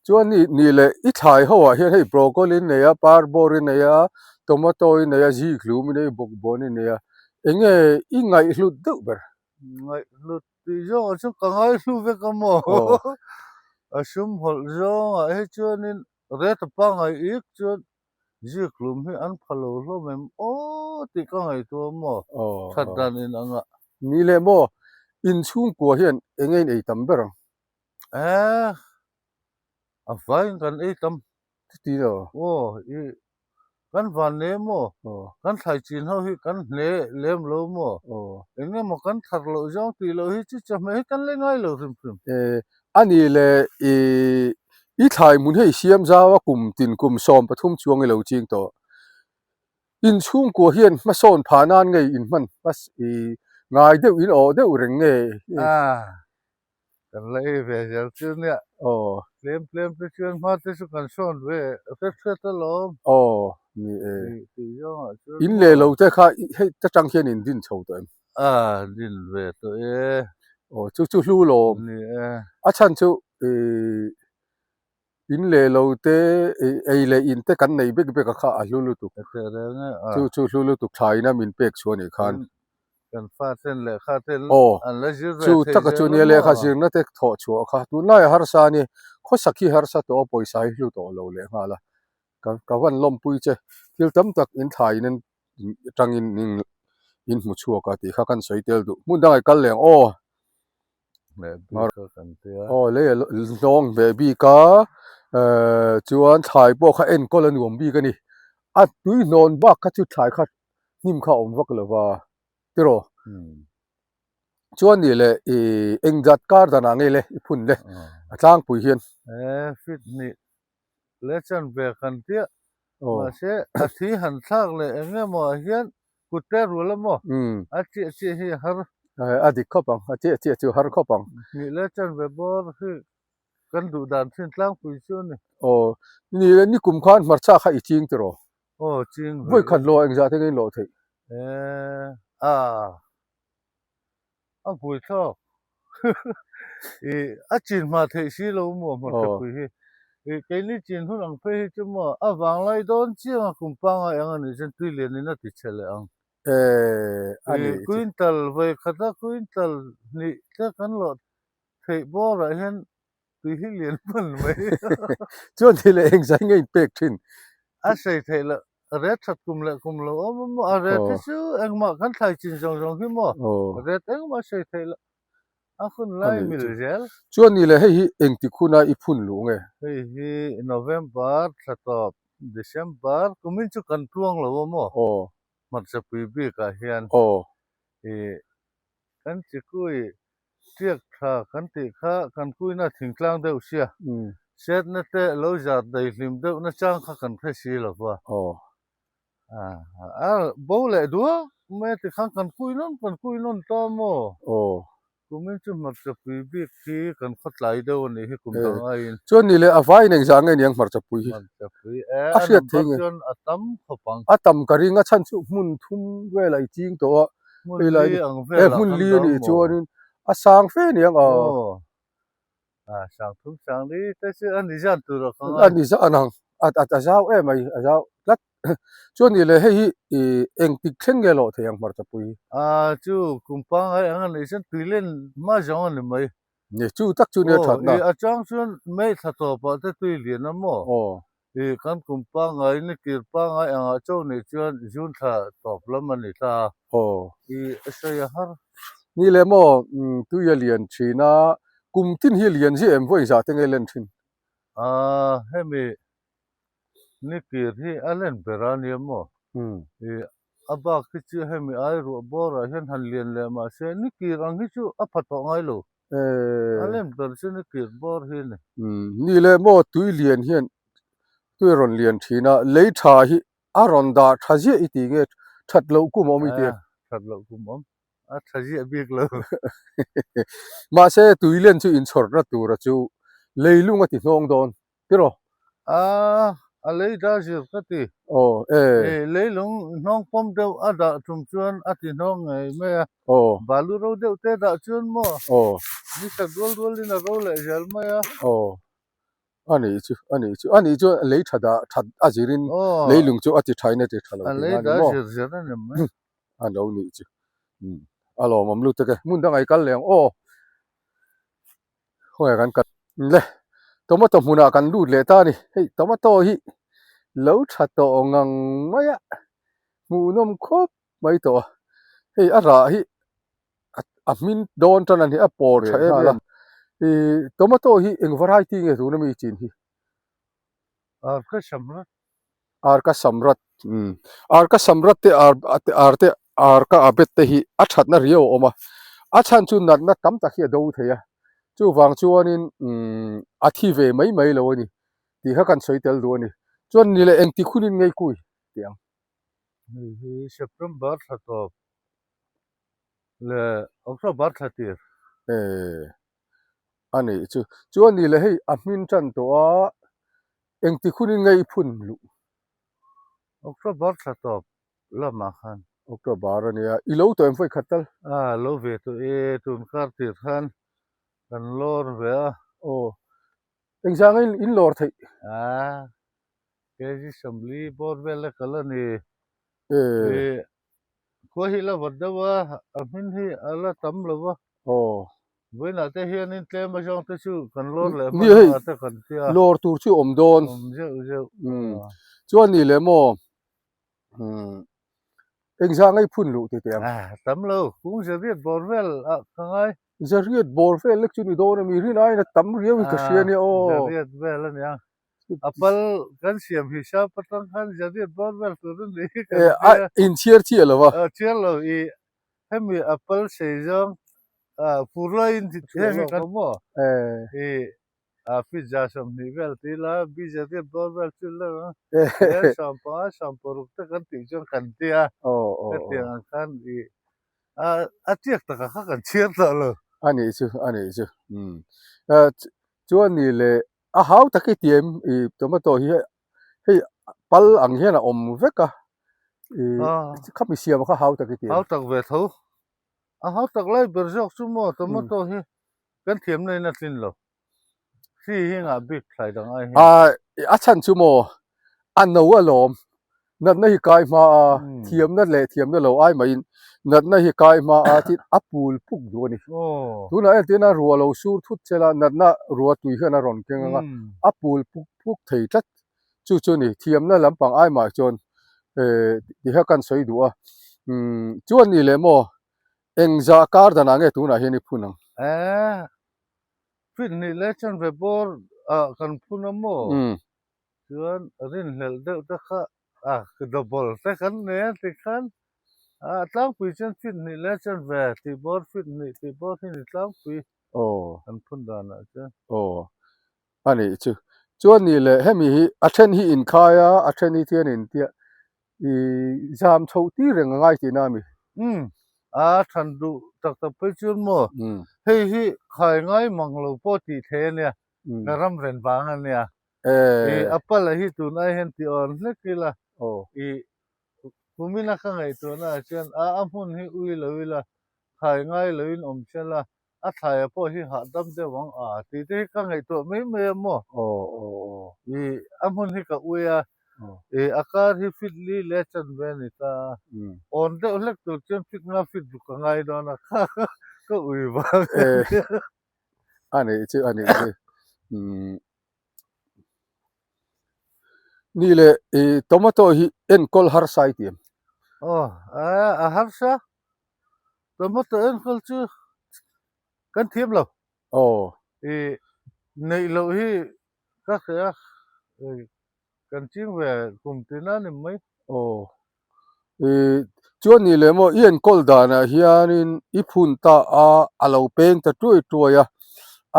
Chuan ni ni leh i thlai ho ah hian hei broccoli in nei a, par bawr in nei a, tomato in nei a, zikhlum in nei a, bawkbawn in nei a. Enge i ngaihhlut deuh ber? Ngaihhlut tih zawngah chuan ka ngaihhlu vek a maw? A sum hawlh zawngah hi chuanin rate a pangngai ik chuan Zikhlum hi an pha lo hlawm em aw tih ka ngaihtuah maw? That dan in ang a. Ni leh maw? Inchhungkua hian eng nge in ei tam ber ang? Eh, a vaiin kan ei tam. Chuti lo. Aw, i kan van ne maw? Kan thlai chin ho hi kan hne lem lo maw? Eng nge maw kan thar loh zawng tih loh hi chu chawhmeh hi kan la ngai lo hrim hrim. Eh, A ni le, i i thlai hmun hei siam zau a kum tin kum 13 chuang i lo ching tawh. In chhungkua hian hmasawn phah nan ngei in hman hmas i ngai deuh in awh deuh reng nge? A, Kan la ei ve zel chu nia. Aw. Tlem tlem te chuan hma te chu kan sawn ve hret hret alawm. Aw, ni e. Ni tih zawngah chuan In leh lo te kha hei ta tang hian in din chho tawh em? A, din ve tawh e. Aw, chu chu hlu lawm. Ni e. A chhan chu ih in leh lo te ei leh in te kan nei bek bek a kha a hlu lutuk. A teh reng e a. Chu chu hlu lutuk tha ina min pek chhuah anih khan. Kan fa ten lehkha te Aw, an la zir ve chu thei taka zel chu a nia maw? lehkha zirna te thawh chhuah kha tunlai a harsa a ni. Khawsak hi harsa tawh a pawisa hi hlu tawh lo leh nghal a. Ka ka van lawmpui che. Thil tam tak in thlai in atangin in in hmu chhuak a tih kha kan sawi tel duh. Hmun dangah i kal leh ang aw. Hmeh bik kha kan tia. Aw lei a hlawng hmeh bik a eh chuan thlai pawh kha enkawl a nuam bik a ni. A tui hnawn bak kha chu thlai kha hnim kha a awm vak lo va tiraw. Chuan nih leh ih engzat kar danah ngei le i phun le a tlangpui hian. Eh fit hnih le chan ve kan tia mahse a thi han thlak leh eng emaw ah hian kut te rual a maw a chiah chiah hi a har a dik khawp ang a chiah chiah chu a har khawp ang hnih le chan ve bawr hi kan duh dan thin tlangpui chu a ni aw ni le nikum khan hmarcha kha i ching tiraw aw ching ve vawi khat lawh engzah te nge in lawh theih eh a A hmui thlawk. Ih a chin hma theih si lo maw hmarchapui hi. Ih keini chin hun ang phei hi chu maw a vanglai dawn chiang a kum pangai ang a nih chuan tui lian in a ti chhe leh ang. Eh a nih chu. Quintal vawi khat a quintal hnih te kan lawh theih bawrah hian Tui hi lian hman mai. Chuan thil leh eng zai nge in pek thin? A sei theih loh, ret that kum leh kum lo awm a maw? A ret hi chu engmah kan thlai chin zawng zawng hi maw? Ret engmah sei theih loh, a hun lai mil zel. Chuan ni leh hei hi engtik huna i phun luh nge? Hei hi November thla tawp, December kumin chu kan tluang lo a maw? Hmarchapui bikah hian i kan chikui Tiak tha kan tih kha kan kuina thingtlang deuh sia, setna te lo zat dai hlim deuh na chang kha kan hre si lo va. A bo leh duak mai a ti khan kan kui nawn kan kui nawn ta maw? Kumin chu hmarchapui bik hi kan khawtlai deuh a nih hi kum dang aiin. Chuan ni leh a vaiin engzah nge niang hmarchapui hi? Hmarchapui e, a number chuan a tam khawp ang. A tam ka ring a chhan chu hmun thum velah i ching tawh a. Hmun li ang velah kan hmun li anih chuanin a sang fe aniang a. Aw a sang thum sang li te chu a ni zan tur a ka ngai. A ni zan ang a a zau em mai a zau tlat. Chuan ni leh hei hi ih engtik thleng nge lawh thei ang hmarchapui hi? A chu kum pangngai ang anih chuan tui len hma zawng a ni mai. Ni chu tak chu nia thatna. Aw ih a chang chuan May thla tawpah te tui lian a maw? Aw. Ih kan kum pangngai ni kir pangngai angah cho nih chuan June thla tawp lam a ni ta a. Aw. Ih a sawi a har. Ni leh maw tui a lian thin a, kum tin hi lian ziah em vawi zah te nge len thin? Aa hemi ni kir hi a len ber a nia maw? Ih a bak hi chu hemi ai ruah bawrah hian han lian leh mahse ni kir ang hi chu a pha tawh ngai lo. A len ber chu ni kir bawr hi a ni. Ni leh maw tui lian hian tui a rawn lian thin a, lei tha hi a rawn dah tha ziah i ti nge that loh kum a awm i ti em? That loh kum a awm, a tha ziah bik lo. Mahse tui len chu inchhawrna tura chu leilung a ti hnawng dawn. Tiraw? A, a lei dah zir ka ti. Aw, e. E, leilung hnawng pawm deuh a dah tum chuan a ti hnawng ngei mai a. Aw. Balu ro deuh te dah chuan maw? Aw. Ni khat rual rualin a ro leh zel mai a. Aw. A nih chu, a nih chu, a nih chu lei tha dah that a zirin leilung chu a ti thain a ti tha lo tihna a ni maw? A lei dah zir zir a ni mai. A lo nih chu. Umm, a lawmawm lutuk e. Hmun dangah i kal leh ang aw. Khawnge kan kal le tomato hmunah kan lut leh ta a ni hei tomato hi lo tha tawh ngang mai a hmuhnawm khawp mai tawh a hei a rah hi a hmin dawn tan a ni a pawr tha em em a ih tomato hi eng variety nge tuna mi chin hi. Arka samrat. Arka samrat umm arka samrat te ar ar te arka abet te hi a thatna riau a awm a a chhan chu natna tam tak hi a do thei a chuvang chuanin umm a thi ve mai mai lo a ni tih kha kan sawi tel duh a ni chuan ni leh engtik hunin ngei kui tih ang. Hei hi September thla tawp leh October thla tir. Eee. A nih chu. Chuan ni leh hei a hmin tan tawh a, engti hunin nge i phun luh? October thla tawp lamah khan. October a nia, i lo tawh em vawi khat tal? A, lo ve tawh e, tun kar tir khan kan lawr ve a. Aw, engzah nge in lawr theih? A, kg 40 bawr vel e kal a ni. E. Khua hi la vat deuh a, a hmin hi a la tam lo va. Aw. Vawiinah te hianin tlem azawng te chu kan lawr leh hman hma te kan tia. Lawr tur chu awm dawn. Awm zeuh zeuh. Umm. Chuan ni leh maw? Umm. Engzah ngei phun luh ti teh ang? Ah, tam lo. Kung zariat bawr vel ah ka ngai. Zariat bawr vel lek chu ni dawn a mi? Rin aiin a tam riau hi ka hria nia aw. Zariat vel a nia. A pal kan siam hi sap atang khan zariat bawr vel tur a ni kan tia. A inchhiar chiah lo a. Chiar lo i hemi a pal sei zawng fur laiin heng hi kan maw i a feet 20 vel ti ila bi zariat bawr vel chu la ang hian 15 16 te kan tih chuan kan tia hetiang ang khan i a tiak takah kha kan chhiar tawh lo. A nih chu a nih chu chuan ni leh A hau tak i ti em i tomato hi hei pal ang hian a awm vek a i khami siam kha hau tak i ti em? Hau tak ve tho. A hau tak lai ber zawk chu maw tomato hi kan thiamna in a tlin lo. Hri hi ngah bik thlai dang ai hian. A chhan chu maw A no alawm. Natna hi kai hma a, thiamna leh thiamna lo ai maiin natna hi kai hma a tin a pul puk duh a ni. Tunah entirna rua lo sur thut chela natna rua tui hian a rawn keng ang a, a pul puk puk thei tlat. Chu chu a ni, thiamna lampang ai mah chuan tih kha kan sawi duh a. Chuan ni leh maw, engzah kar danah nge tunah hian i phun ang? Fit hnih leh chanve bawr ah kan phun a maw? Chuan rinhlelh deuh te kha a double te kan nei a tikhan a tlangpui chuan fit hnih leh chuan ve tih bawr fit hnih tih bawr hi ni tlangpui aw kan phun danah chuan. Aw a nih chu. Chuan nih leh hemi hi a then hi inkhai a a then hi thian intiah i zam chhoh tir reng a ngai tihna a mi? Umm a than duh tak tak phei chuan maw hei hi khai ngai mang lo pawh tih thei a nia ka ram ren vang a nia. I a pala hi tun ai hian ti awn hlek ila i kumina ka ngaihtuahna ah chuan a a hmun hi ui lo ila khai ngai lo in awm sela a thlaia pawh hi hahdam deuh ang a tih te hi ka ngaihtuah mai mai a maw i a hmun hi ka ui a i a kar hi fit li leh chan ve a ni ta a awn deuh hlek tur chuan fit nga fit ruk a ngai dawn a kha ka ui vang a nia. A nih chu a nih chu umm. Ni leh i tomato hi enkawl harsa i ti em? Aw, a harsa. Tomato enkawl chu kan thiam lo. Aw. I neih loh hi ka hria a, Kan ching ve kum tin a ni mai. Aw. I chuan ni leh maw i enkawl danah hianin i phun ta a, a lo peng ta tuai tuai a.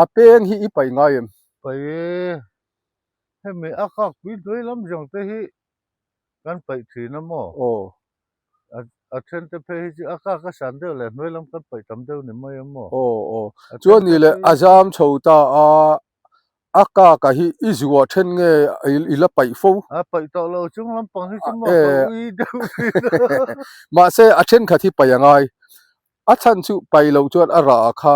A peng hi i paih ngai em? Paih e. Hemi a kak pui hnuai lam zawng te hi kan paih thin a maw? Aw. A then te phei hi chu a kak a san deuh leh hnuai lam kan paih tam deuh ni mai a maw? Aw aw. Chuan ni leh a zam chho ta a, A kaka hi i zuah then nge i la paih fo? A paih tawh lo chung lampang hi chu maw ka ui deuh thin a. Mahse a thenkhat hi paih a ngai. A chhan chu paih loh chuan a rah kha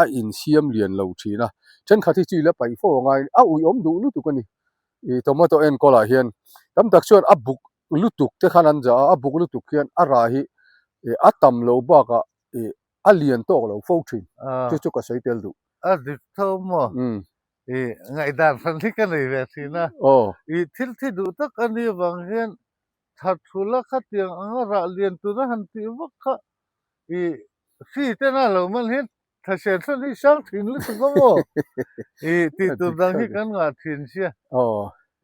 a insiam lian lo thin a. Thenkhat hi chu i la paih fo a ngai. A uiawm duh lutuk a ni. I tomato enkawlah hian tam tak chuan a buk lutuk te khan an zah a, a buk lutuk hian a rah hi a tam lo bakah a lian tawk lo fo thin. Chu chu ka sawi tel duh. A dik tho maw? I ngaihdan hran hi ka nei ve thin a. I thil thi duh tak a nih avang hian that thula khatiang anga rah lian tura han tih vak kha i hri tena lo man hian thasian hran hi sang thin lutuk a maw? I tih tur dang hi kan ngah thin sia.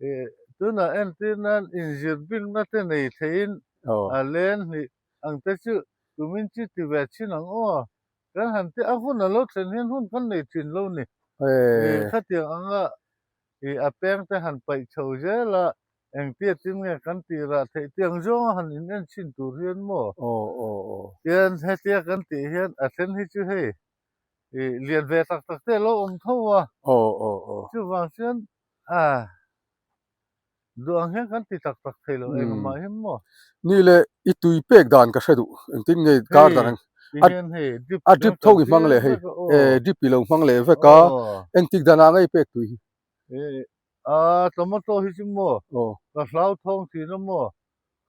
I tunah entir nan inzir bikna te nei theiin a len hnih ang te chu tumin chu ti ve thin ang aw. Kan han tih a hun a lo thlen hian hun kan nei thin lo ni. I khatiang anga i a peng te han paih chho zel a, engtia tin nge kan tih rah theih tiang zawnga han in en chhin tur hian maw? Tian hetia kan tih hian a then hi chu hei. I lian ve tak tak te a lo awm tho a. Aw aw aw. Chuvang chuan a duh ang hian kan ti tak tak thei lo engmah hi maw. Ni le i tui pek dan ka hre duh engtin nge kar dan ang. Hei hian hei drip a drip tho i hmang leh hei e drip i lo hmang leh vek a engtik danah ngei pek tui hi. A tomato hi chu maw ka hlauthawng thin a maw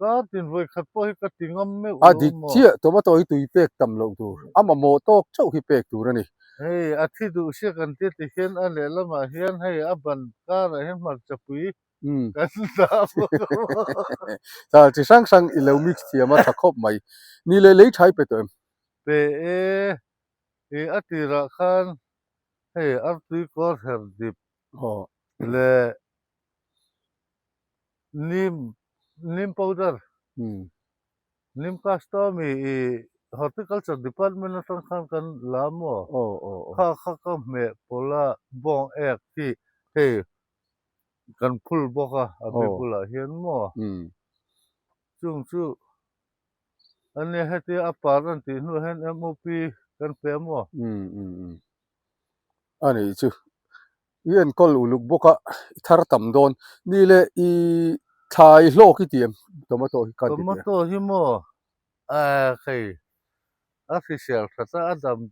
Ka tin vawi khat pawh hi ka ti ngam meuh lo maw? A dik chiah, tomato hi tui pek tam loh tur, a mamawh tawk chauh hi pek tur a ni. Hei a thi duh sia kan tia ti hian a lehlamah hian hei a ban karah hian hmarcha pui kan dah bawk a maw? Chal chi hrang hrang i lo mix thiam a tha khawp mai. Ni leh lei tha i pe tawh em? Pe e, i a tirah khan hei artui kawr her dip leh Nim nim powder nim custom i i horticulture department atang khan kan la maw kha kha ka hmeh pawlh a bawng ek hi hei kan phul bawk a a bi bulah hian maw chung chu ania hetia a par an tih hnuah hian MOP kan pe maw. A nih chu. I enkawl uluk bawk a, i thar tam dawn. Ni le i thlai hlawk i ti em? Tomato hi kan ti teh. Tomato hi maw eh hei a hrisel that a, a dam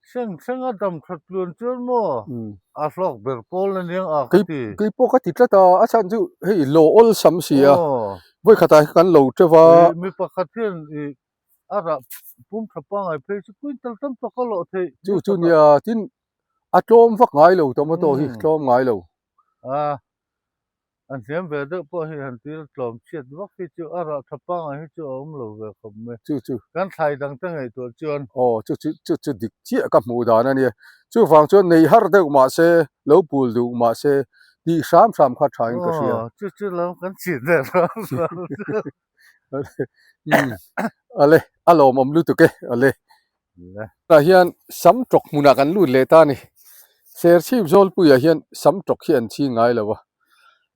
thleng thleng a dam that tluan chuan maw a hlawk ber pawl a niang a ka ti. Kei pawh ka ti tlat a, a chhan chu hei law awlsam si a, vawikhatah hi kan lo teuh a. Mi pakhat hian i a rah pum tha pangngai phei chu quintal tam tak a lawh theih. Chu chu nia tin a tlawm vak ngai lo tomato hi tlawm ngai lo. A an hliam ve deuh pawh hi han tir tlawm chhiat vak hi chu a rah tha pangngai hi chu a awm lo ve khawp mai. Chu chu. Kan thlai dang te ngaihtuah chuan. Aw chu chu chu chu dik chiah ka hmuh dan a nia. Chuvang chuan nei har deuh mahse lo pul duh mahse tih hram hram kha tha in ka hria. Aw chu chu lam kan chin ve hram hram chu. Ale a lawmawm lutuk e ale tah hian sam tawk hmunah kan lut leh ta a ni serchhip zawlpuiah hian sam tawk hi an ching ngai lo a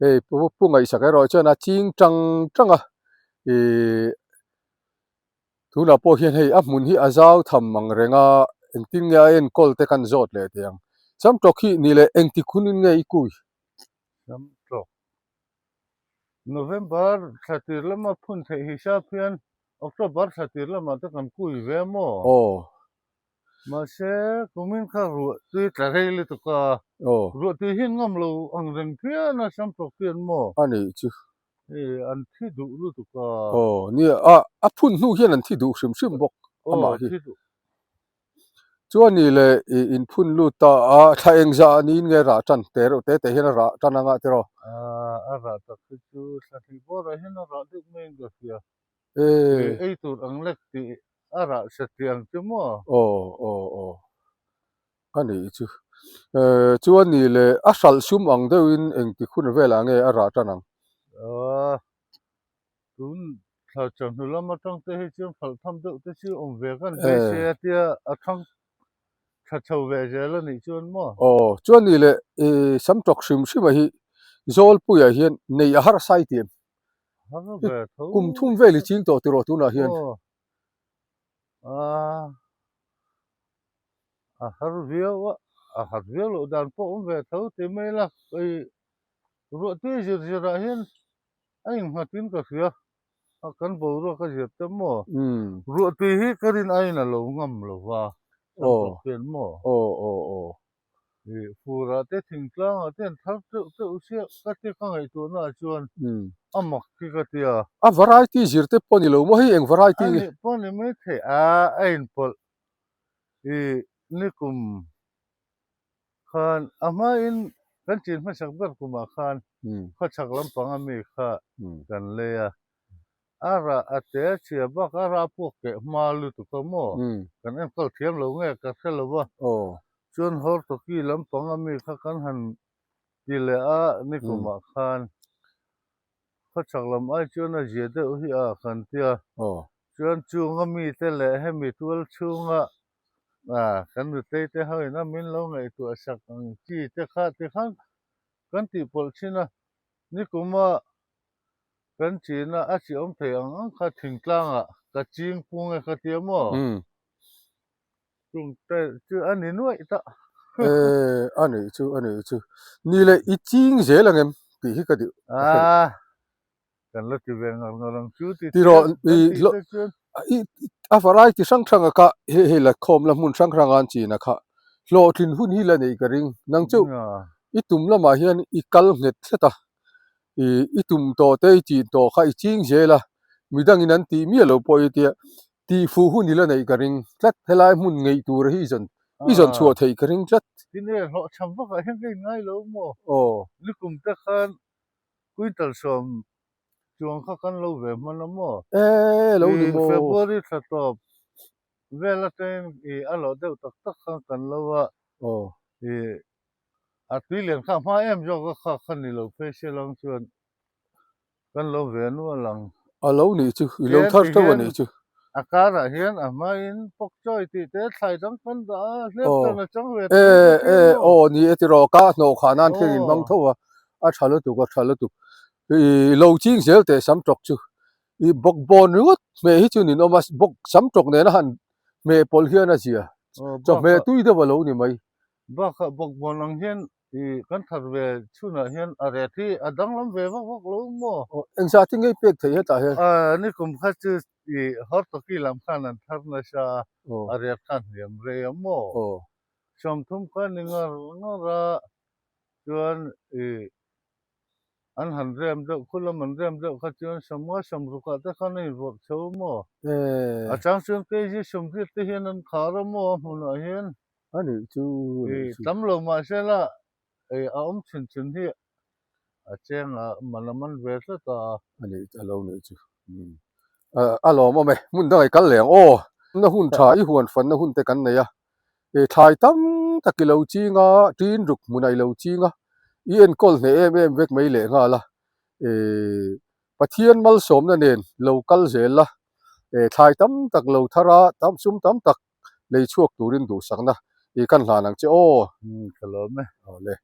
hei pu ngaihsak erawh chuan a ching tang tang a ihh tunah pawh hian hei a hmun hi a zau tham ang reng a engtin nge a enkawl te kan zawt leh teh ang sam tawk hi ni leh engtik hunin nge i kui sam tawk. November thla tir lama phun theih hisap hian October thla tir lamah te kan kui ve maw? Aw. Mahse kumin kha ruah tui tla rei lutuk a. Aw. Ruah tui hian ngam lo ang reng phian a sam tawk hian maw? A nih chu. Hei an thi duh lutuk a. Aw nia a a phun hnu hian an thi duh hrim hrim bawk amah hi. Aw thi duh. Chuan ni leh i inphun lut ta a, thla eng zah niin nge rah tan te reuh te te hian a rah tan anga tiraw? Aaa a rah tak hi chu thla hnih bawrah hian a rah deuh mai in ka hria. Ee. Ei tur ang lek tih a rah hre tih ang chu maw? Aw aw aw a nih chu. Ee chuan ni leh a hralh sum ang deuhin engtik hun velah nge a rah tan ang? Aaa Tun thla chawhnu lam atang te hi chuan phalh tham deuh te chu awm ve kan beisei a tia a thang tha chho ve zel a nih chuan maw? Aw, chuan ni leh i sam tawk hrim hrim a hi Zawlpuiah hian nei a har sai tih em? Har ve tho. Kum thum vel i ching tawh tiraw tunah hian? Aw, a a har viau a, a har viau loh dan pawh awm ve tho ti mai la, i ruahtui zir zirah hian A innghat in ka hria a kan boruak a zir te maw? Ruahtui hi ka rin aiin a lo ngam lo va, kan tawp hian maw? Aw aw aw. Ih furah te thingtlangah te an thar teuh teuh chiah ka tia ka ngaihtuahna ah chuan a mak hi ka tia. A variety zir te pawh ni lo maw hei eng variety nge? A nih pawh ni maithei a, a inpawlh ih nikum Khan a hmain kan chin hmasak ber kumah khan khawchhak lampang a mi kha kan lei a, a rah a te a chhia bak a rah puak keh hma lutuk a maw? Kan enkawl thiam lo nge ka hre lo va, chuan Hortoki lampang a mi kha kan han ti leh a nikumah khan khawchhak lam ai chuan a zia deuh hi a kan tia, chuan chung a mite leh hemi tual chhunga A, kan nutei te ho ina min lo ngaihtuah sak ang chi te kha ti khan kan tih pawlh thin a, nikuma kan china a chi awm thei ang ang kha thingtlangah ka ching pung e ka tia maw? Chung te chu a ni nuaih ta. Eh, a nih chu, a nih chu. Ni leh i ching zel ang em tih hi ka duh. Ah, kan la ti ve ngar ngar ang chu ti Ti rawh, i hlawh, i a variety hrang hrang a kha hei hei la khawm la hmun hrang hrang a an chin a kha hlawhtlin hun hi la nei ka ring. Nang chu i tum lamah hian i kal nghet tlat a, i i tum tawh te i chin tawh kha i ching zel a, midangin an tih miah lo pawh i tia tih fuh hun i la neih ka ring tlat. Helai hmun ngeih tur hi i zawn i zawn chhuah theih ka ring tlat. Tinge hlawhchham vakah hian ka inngai lo maw? Aw. Nikum te khan Quintal sawm chuang kha kan lo ve hman a maw? E, lo ni maw? February thla tawp vel atangin i a lawh deuh tak tak khan kan lo a. Aw. I a tui lian kha a hma em zawk a kha kha ni lo phei se lang chuan kan lo ve nual ang. A lo nih chu, i lo thar teuh a nih chu. A karah hian a hmain pawk chawi tih te thlai dang kan dah a, hlep chuan a chang ve tho E, e, aw ni e tiraw, ka hnawh khah nan khian in hmang tho a, a tha lutuk, a tha lutuk. I lo ching zel teh sam tawk chu, i bawkbawn ringawt hmeh hi chu nin awm a, bawk sam tawk nena han hmeh pawlh hian a zia, chawhmeh tui deuh a lo ni mai. Bakah bawkbawn ang hian I kan that ve chhunah hian a ret hi a danglam ve vak vak lo maw? Aw, engzah te ngei pek theih hetah hian? A, nikum kha chu i Hortoki lam khan an thar nasa a, a ret kha a hniam rei a maw? Aw. 30 kha ni ngar ngar a, chuan i an han rem deuh, khu lam an rem deuh kha chuan 50 60 ah te khan a invawrh chho a maw? E. A chang chuan kg 80 te hian an khar a maw a hmunah hian? A nih chu, a nih chu. Tam lo mah se la, ei a awm chhun chhun hi a cheng a, man a man ve tlat a. A nih, a lo nih chu. A lawmawm e, hmun dang ei kal leh ang aw. Na hun tha, i huan fanna hun te kan nei a. E thlai tam tak i lo ching a, tin ruk hmunah i lo ching a, i enkawl hneh em em vek mai leh nghal a. E Pathian malsawmna nen lo kal zel la, e thlai tam tak lo thar a, tam sum tam tak lei chhuak turin duhsakna i kan hlan ang che aw. Ka lawm e. Awle.